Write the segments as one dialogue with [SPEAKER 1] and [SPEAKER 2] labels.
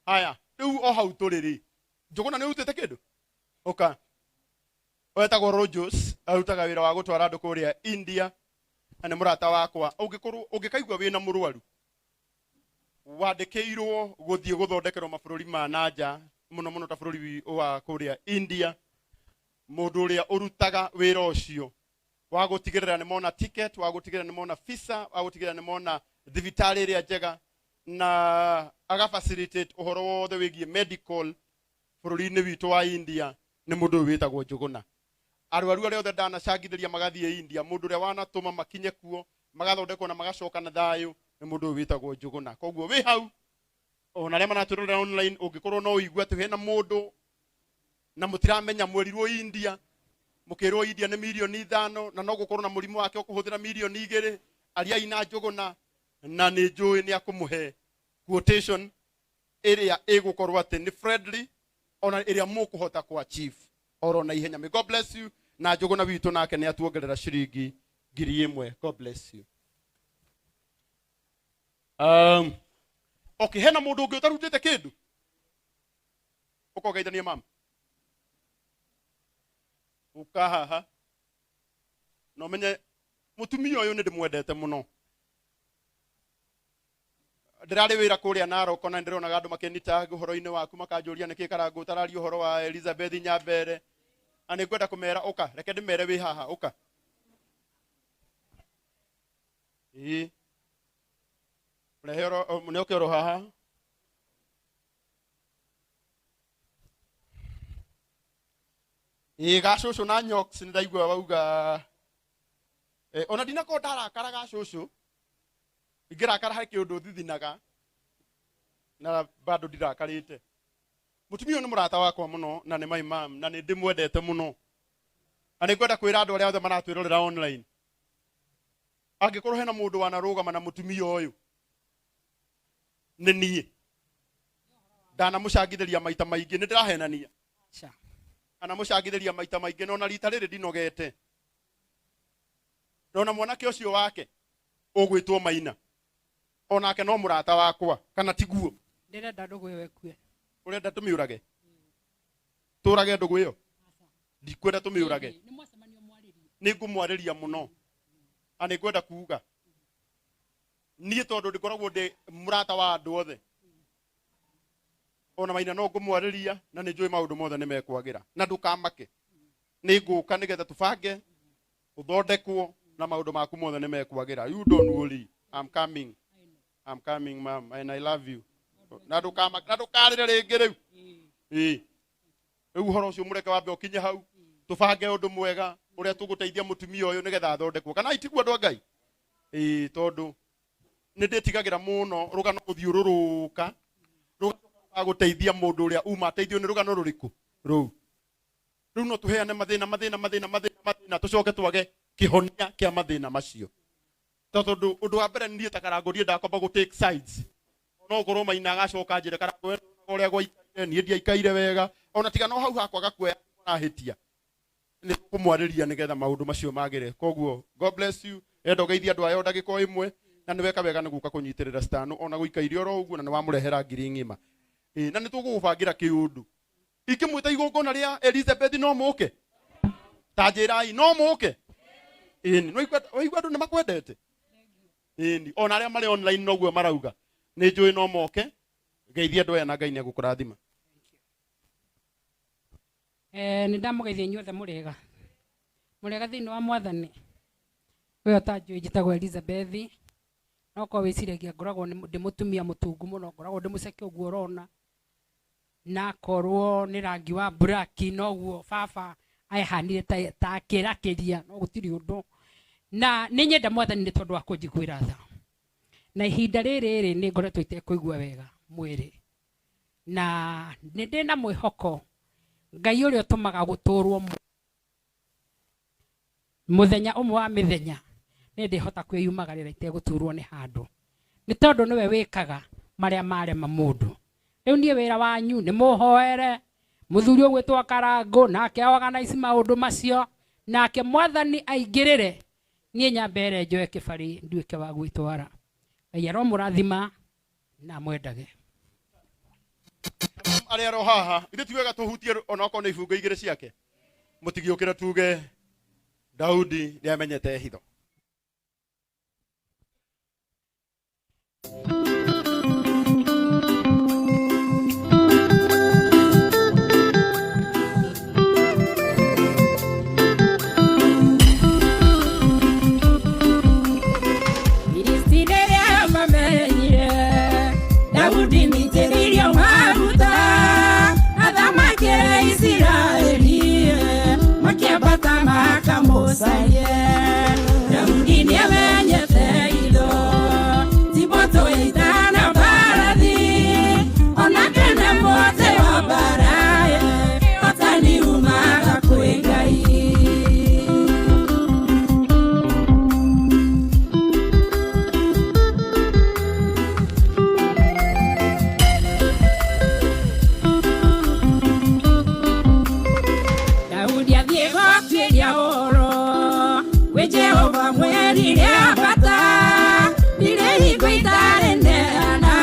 [SPEAKER 1] Haya, rĩu o hau tũrĩ rĩ, Njũgũna nĩ ũrutĩte kĩndũ? Ũka. Wetagwo Rojos, arutaga wĩra wa gũtwara andũ kũrĩa India na nĩ mũrata wakwa. Ũngĩkorwo ũngĩkaigua wĩna mũrwaru wandĩkĩirwo gũthiĩ gũthondekerwo mabũrũri ma na nja, mũno mũno ta bũrũri wa kũrĩa India, mũndũ ũrĩa ũrutaga wĩra ũcio wa gũtigĩrĩra nĩ mona ticket, wa gũtigĩrĩra nĩ mona visa, wa gũtigĩrĩra nĩ mona thibitarĩ ĩrĩa njega, na aga facilitate ũhoro wothe wĩgiĩ medical bũrũri-inĩ witũ wa India, nĩ mũndũ ũyũ wĩtagwo Njũgũna. Arwaru arĩa othe ndanacangithĩria magathiĩ India, mũndũ ũrĩa wanatũma makinye kuo, magathondekwo na magacoka na thayũ, nĩ mũndũ ũyũ wĩtagwo Njũgũna. Koguo wĩ hau, ona arĩa maratwĩrorera online, ũngĩkorwo no ũigue atĩ hena mũndũ na mũtiramenya mwerirwo India, mũkĩrwo India nĩ mirioni 5, na no gũkorwo na mũrimũ wake ũkũhũthĩra mirioni 2, ariai na Njũgũna, na nĩ njũĩ nĩ akũmũhe quotation ĩrĩa ĩgũkorwo atĩ nĩ friendly, ona ĩrĩa mũkũhota kũ achieve oro na ihenya. May God bless you. Na Njũgũna witũ nake nĩ atuongerera ciringi 1000. God bless you. Okay, hena mũndũ ũngĩ ũtarutĩte kĩndũ? Ũkogeithania mama. Ũka haha. Na ũmenye mũtumia ũyũ nĩ ndĩmwendete mũno. Ndĩrarĩ wĩra kũrĩa Narok, na ndĩronaga andũ makĩnita ũhoro-inĩ waku, makanjũria nĩkĩ Karangũ ũtararia ũhoro wa Elizabeth Nyambere, na nĩ ngwenda kũmera ũka, reke ndĩmere wĩ haha, ũka. Ĩĩ. Rehe oro, nĩ oke oro haha. Ĩĩ, gacũcũ na nyoks nĩ ndaigua wauga. Ona ndinakorwo ndarakara gacũcũ, ingĩrakara harĩ kĩũndũ thithinaga, na bado ndirakarĩte. Mũtumia ũyũ nĩ mũrata wakwa mũno, na nĩ my mom, na nĩ ndĩmwendete mũno. Na nĩ ngwenda kwĩra andũ arĩa othe maratwĩrorera online, angĩkorwo hena mũndũ wanarũgama na mũtumia ũyũ, nĩ niĩ. Ndanamũcangithĩria maita maingĩ, nĩ ndĩrahenania.
[SPEAKER 2] Aca.
[SPEAKER 1] Anamũcangithĩria maita maingĩ, no na rita rĩrĩ ndinogete. Ndona mwanake ũcio wake ũgwĩtwo Maina, onake no mũrata wakwa, kana tiguo?
[SPEAKER 2] Ndĩrenda ndũgũ ĩyo ĩkue.
[SPEAKER 1] Ũrenda tũmĩũrage? Tũrage ndũgũ ĩyo? Ndikwenda tũmĩũrage.
[SPEAKER 2] Nĩ mwacemanio mwarĩrie.
[SPEAKER 1] Nĩ ngũmwarĩria mũno, na nĩ ngwenda kuga niĩ tondũ ndikoragwo ndĩ mũrata wa andũ othe, ona Maina no ngũmwarĩria, na nĩ njũĩ maũndũ mothe nĩ mekwagĩra, na ndũkamake, nĩ ngũka nĩgetha tũbange ũthondekwo na maũndũ maku mothe nĩ mekwagĩra. You don't worry, I'm coming, I'm coming, ma'am, and I love you. Na ndũkamake, na ndũkarĩre rĩngĩ rĩu. Ĩĩ, rĩu ũhoro ũcio mũreke wambe ũkinye hau, tũbange ũndũ mwega ũrĩa tũgũteithia mũtumia ũyũ nĩgetha athondekwo, kana itiguo, andũ a Ngai? Ĩĩ, tondũ nĩ ndĩtigagĩra mũno rũgano gũthiũrũrũka rũgacoka gũteithia mũndũ ũrĩa uma ateithio nĩ rũgano rũrĩkũ rũu. Rĩu no tũheane mathĩna, mathĩna, mathĩna, mathĩna, mathĩna, tũcoke twage kĩhonia kĩa mathĩna macio. Tondũ ũndũ wa mbere, niĩ ta Karangũ ndiendaga kwamba gũ take sides. No ũkorwo Maina agacoka njĩre, "Karangũ, we ndũonaga ũrĩa gwaikaire, niĩ ndiaikaire wega." Ona tiga no hau hakwa gakuoya marahĩtia, nĩ tũkũmwarĩria nĩgetha maũndũ macio magĩre. Koguo God bless you. Enda ũgeithie andũ aya o ndagĩka o ĩmwe, na nĩ weka wega nĩ gũka kũnyitĩrĩra Stano ona gũikaire oro ũguo, na nĩ wamũrehera 1000 ng'ima. Ĩĩ, na nĩ tũgũgũbangĩra kĩũndũ ingĩmwĩta igongona rĩa Elizabeth, no mũke? Ta njĩrai, no mũke? Ĩni, waigua andũ nĩ makwendete. Ĩni, ona arĩa marĩ online noguo marauga. Nĩ njũĩ no moke. Geithia andũ aya na Ngai nĩ egũkũrathima.
[SPEAKER 2] Nĩ ndamũgeithia inyuothe, mũrĩega, mũrĩega thĩinĩ wa Mwathani. We ũtanjũĩ, njĩtagwo Elizabeth. No korwo wĩciragia ngoragwo ndĩ mũtumia mũtungu mũno, ngoragwo ndĩ mũceke ũguo ũrona, na akorwo nĩ rangi wa black noguo baba ahanire ta akĩrakĩria, no gũtirĩ ũndũ. Na nĩ nyenda Mwathani nĩ tondũ wa kũnjiguĩra tha. Na ihinda rĩrĩ rĩ, nĩ ngoretwo itekũigua wega mwĩrĩ, na nĩ ndĩ na mwĩhoko Ngai ũrĩa ũtũmaga gũtũrwo mũthenya ũmwe wa mĩthenya nĩ ndĩhota kwĩyumagarĩra itegũturwo nĩ handũ, nĩ tondũ nĩwe wĩkaga marĩa marema mũndũ. Rĩu niĩ wĩra wanyu nĩ mũhoere mũthuri ũgwĩtwo Karangũ, nake organize maũndũ macio, nake Mwathani aingĩrĩre, niĩ nyambere njoe kĩbarĩ nduĩke wa gwĩtwara. Ngai aromũrathima na mwendage.
[SPEAKER 1] Arĩa aro haha ithuĩ ti wega tũhutie onokorwo nĩ ibungo igĩrĩ ciake. Mũtigĩũkĩre tuge Daudi nĩamenyete hitho.
[SPEAKER 2] Filisti rĩrĩa mamenyire Daudi nĩitĩrĩirio maguta athamakĩre Isiraeli, makĩambata makamũcarie. Daudi nĩamenyete indo ti mbũtũ ya ita na mbarathi, ona kana mũtĩ wa mbaara, ũhotani umaga kwĩ Ngai. Daudi athiĩ gũtuĩria ũhoro kwĩ Jehova mwerire ambata, ndirĩ hingo itarĩ neana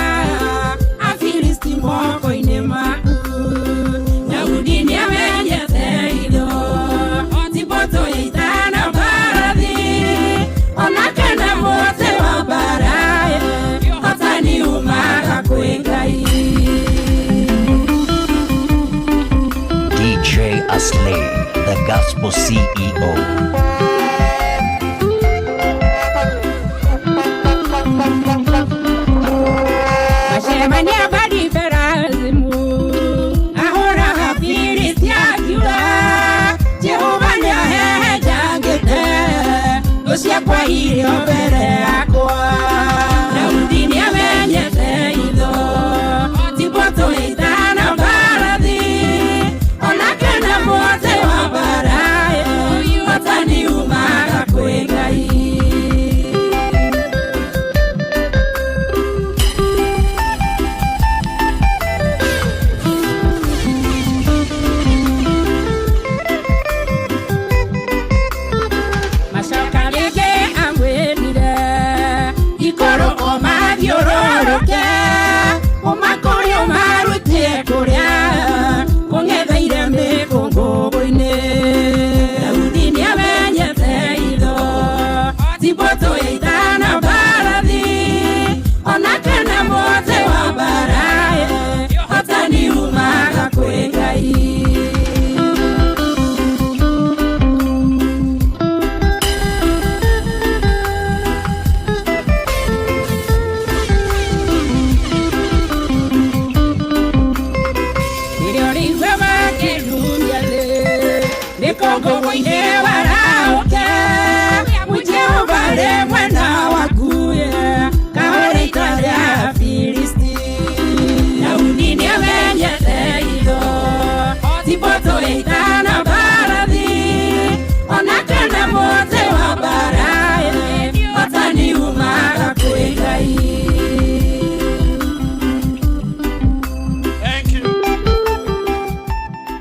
[SPEAKER 2] Afilisti moko-inĩ maku. Daudi nĩamenyete indo ti mbũtũ ya ita na mbarathi, ona kana mũtĩ wa mbaara, ũhotani umaga kwĩ Ngai.
[SPEAKER 3] DJ Aslay, the Gospel CEO.
[SPEAKER 2] Macemania Bali-Perazimu, ahũraga Filisti akiuga, Jehova nĩahehenjangĩte thũ ciakwa irio mbere yakwa. Daudi nĩamenyete itho ti mbũtũ ya ita na mbarathi, ona kana mũtĩ wa mbaara, ũhotani umaga kwĩ Ngai. Macoka rĩngĩ amwĩrire ikũrũ ũmathiũrũrũke, ũmakũrĩ ũmarutie kũrĩa kũng'etheire mĩkũngũgũ-inĩ. Daudi nĩamenyete itho ti mbũtũ ya ita na mbarathi, ona kana mũtĩ wa mbaara, ũhotani umaga kwĩ Ngai. Rĩrĩa ũrĩigua makĩrumia thĩ mĩkũngũgũ-inĩ warahũke, Jehova arĩ mwena waku, kahũra ita rĩa Filisti. Daudi nĩamenyete itho ti mbũtũ ya ita na mbarathi, ona kana mũtĩ wa mbaara, ũhotani umaga kwĩ Ngai.
[SPEAKER 1] Thank you.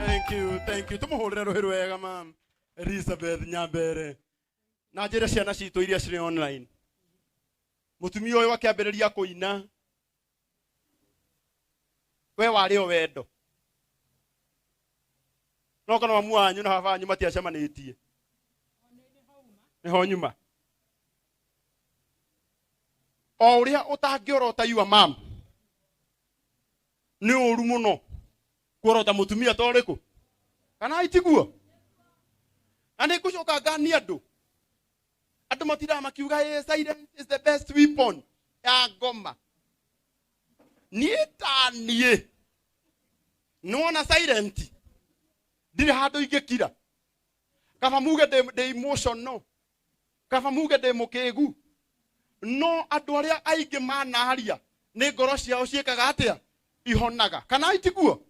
[SPEAKER 1] Thank you, thank you. Tumuhũrĩre rũhĩ rwega mam Elizabeth Nyambere. Na njĩre ciana citũ iria cirĩ online. Mũtumia ũyũ akĩambĩrĩria kũina, we warĩ o wendo. No kana mamu wanyu na baba wanyu matiacemanĩtie. Nĩho nyuma. O ũrĩa ũtangĩorota your mom nĩ ũru mũno kuorota mũtumia ta ũrĩkũ kana itiguo. Na nĩ ngũcoka nganie andũ, andũ matindaga makiuga, "Hey, silence is the best weapon ya ngoma." Niĩ ta niĩ nĩwona silent ndirĩ handũ ingĩkira. Kaba muge ndĩ emotional, kaba muge ndĩ mũkĩgu, no andũ arĩa aingĩ manaria nĩ ngoro ciao ciĩkaga atĩa? Ihonaga. Kana itiguo?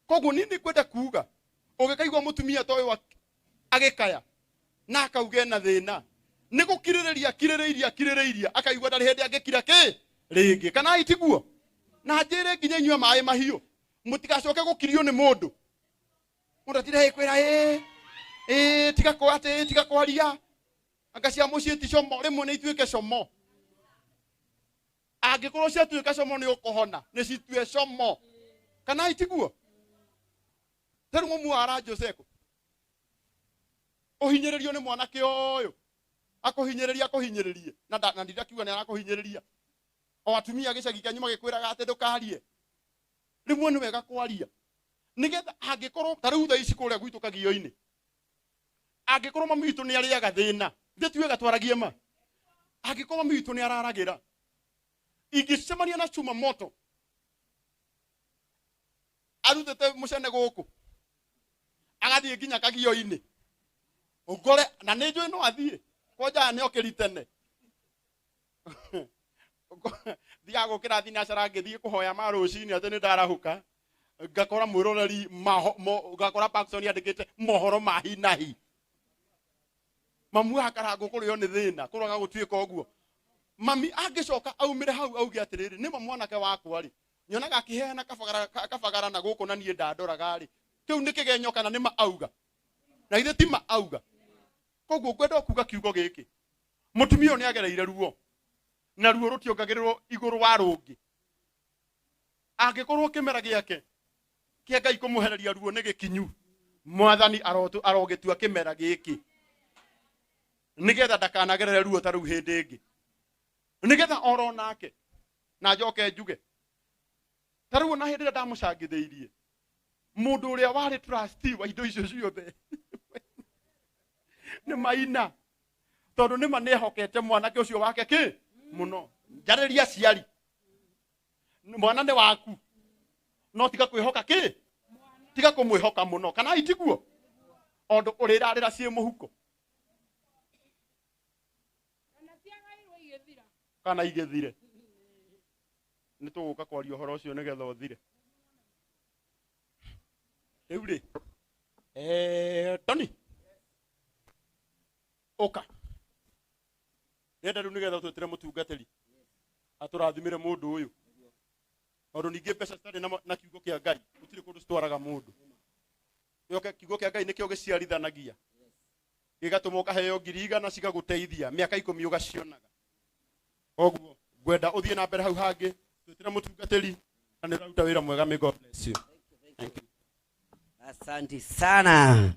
[SPEAKER 1] Koguo niĩ nĩ ngwenda kuga ũgĩkaigua mũtumia ta ũyũ agĩkaya na akauga ena thĩna, nĩ gũkirĩrĩria akirĩrĩirie akirĩrĩirie akaigua ndarĩ hĩndĩ angĩkira kĩ rĩngĩ. Kana itiguo? Na njĩre nginya inyue maĩ mahiũ, mũtigacoke gũkirio nĩ mũndũ. Mũndũ atinde kwĩra ĩ ĩ tiga kwa atĩ tiga kwaria, anga cia mũciĩ ti como, rĩmwe nĩ ituĩke como. Angĩkorwo ciatuĩka como nĩ ũkũhona, nĩ citue como. Kana itiguo ta rĩu mamu wa aranjũceko ũhinyĩrĩrio nĩ mwanake ũyũ akũhinyĩrĩria akũhinyĩrĩrie na na ndirakiuga nĩ arakũhinyĩrĩria o atumia gĩcagi kĩanyu magĩkwĩraga atĩ ndũkarie rĩmwe nĩ wega kwaria nĩgetha angĩkorwo ta rĩu thaa ici kũrĩa gwitũ kagio-inĩ angĩkorwo mami witũ nĩ arĩaga thĩna ithuĩ ti wega twaragie ma angĩkorwo mami witũ nĩ araragĩra ingĩcemania na cuma moto arutĩte mũcene gũkũ agathiĩ nginya kagio-inĩ ngore na nĩ njũĩ no athiĩ kwanja nĩ okĩri tene thiaga gũkĩra thinacara ngĩthiĩ kũhoya ma rũcinĩ atĩ nĩ ndarahũka ngakora mwĩroreri ngakora Parkson yandĩkĩte mohoro ma hi na hi mamu akarangwo kũrĩo nĩ thĩna kũroga gũtuĩka ũguo mami angĩcoka aumĩre hau auge atĩrĩrĩ nĩma mwanake wakwa rĩ nyonaga akĩheana kabagara kabagara na gũkũ na niĩ ndandoraga rĩ kĩu nĩ kĩgenyo kana nĩ ma auga na ithe ti ma auga koguo ngwenda kuga kiugo gĩkĩ mũtumia ũyũ nĩ agereire ruo na ruo rũtiongagĩrĩrwo igũrũ wa rũngĩ angĩkorwo kĩmera gĩake kĩa Ngai kũmũhereria ruo nĩ gĩkinyu mwathani arogĩtua kĩmera gĩkĩ nĩgetha ndakanagerere ruo ta rũu hĩndĩ ĩngĩ nĩgetha oro nake na njoke njuge ta rĩu ona hĩndĩ ĩrĩa ndamũcangithĩirie mũndũ ũrĩa warĩ trustee wa indo icio ciothe nĩ maina tondũ nĩma nĩehokete mwanake ũcio wake kĩ mũno njarĩria aciari mwana nĩ waku no tiga kwĩhoka kĩ tiga kũmwĩhoka mũno kana itiguo ondũ ũrĩrarĩra ciĩ mũhuko kana igĩthire nĩ tũgũka kwaria ũhoro ũcio nĩgetha ũthire rĩu rĩ Tony ũka ndĩrenda rĩu nĩgetha ũtwĩtĩre mũtungatĩri atũrathimĩre mũndũ ũyũ tondũ ningĩ mbeca citarĩ na kiugo kĩa Ngai gũtirĩ kũndũ citwaraga mũndũ Gĩoke kiugo kĩa Ngai nĩkĩo gĩciarithanagia gĩgatũma ũkaheo 100,000 cigagũteithia mĩaka 10 ũgacionaga koguo ngwenda ũthiĩ na mbere hau hangĩ twĩtĩre mũtungatĩri na nĩ ũraruta wĩra mwega may God bless you. Thank you.
[SPEAKER 4] Asante sana.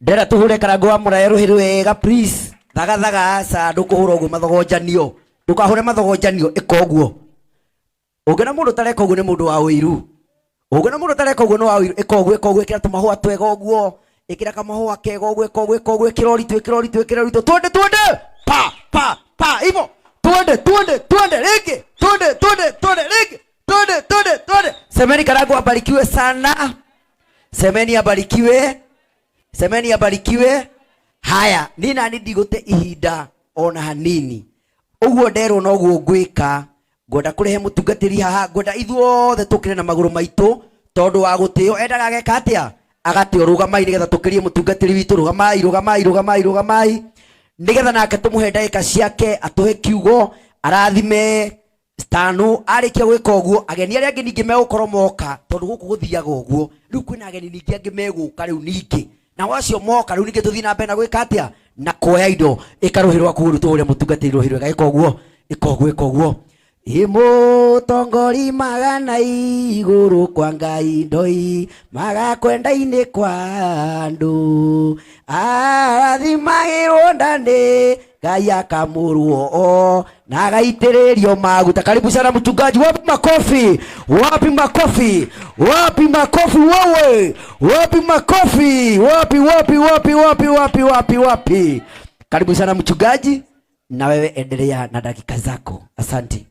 [SPEAKER 4] Ndera tuhure karango wa muraya ruhi wega please. Thaga thaga aca ndukuhura uguo mathogonjanio. Ndukahure mathogonjanio ika uguo. Ungiona mundu tareka uguo ni mundu wa uiru. Ungiona mundu tareka uguo ni wa uiru ika uguo ika uguo ikira tumahua twega uguo. Ikira kamahua kega uguo ika uguo ika uguo ikira uritu ikira uritu ikira uritu. Twende twende. Pa pa pa hivyo. Twende twende twende ringi. Twende twende twende ringi. Twende twende twende. Semeni Karangu abarikiwe sana. Semeni abarikiwe. Semeni abarikiwe. Haya, ni nani ndigute ihinda ona hanini. Uguo nderwo noguo ngwika. Ngwenda kurehe mutungatiri haha, ngwenda ithuothe tukire na maguru maitu tondu wa gutio endaga ageka atia? Agatio rugamai nigetha tukirie mutungatiri witu rugamai rugamai rugamai rugamai nigetha nake tumuhe ndagika ciake atuhe kiugo arathime stanu arikia gwika uguo ageni aria angi ningi megukorwo moka tondu guku guthiaga uguo riu kwina ageni ningi angi meguka riu ningi na wacio moka riu ningi tuthii na mbere na gwika atia na kuoya indo ika ruhi rwaku ru tuhure mutungatiri ruhi rwega ika uguo ika uguo ika uguo imutongori magana iguru kwa Ngai ndoi magakwenda-inĩ kwa andũ arathimagĩrwo ndani Ngai akamũrwo o na agaitĩrĩrio maguta. Karibu sana mchungaji. Wapi makofi? Wapi makofi? Wapi makofi wewe? Wapi makofi? Wapi wapi wapi wapi wapi wapi wapi? Karibu sana mchungaji, na wewe endelea na dakika zako. Asante.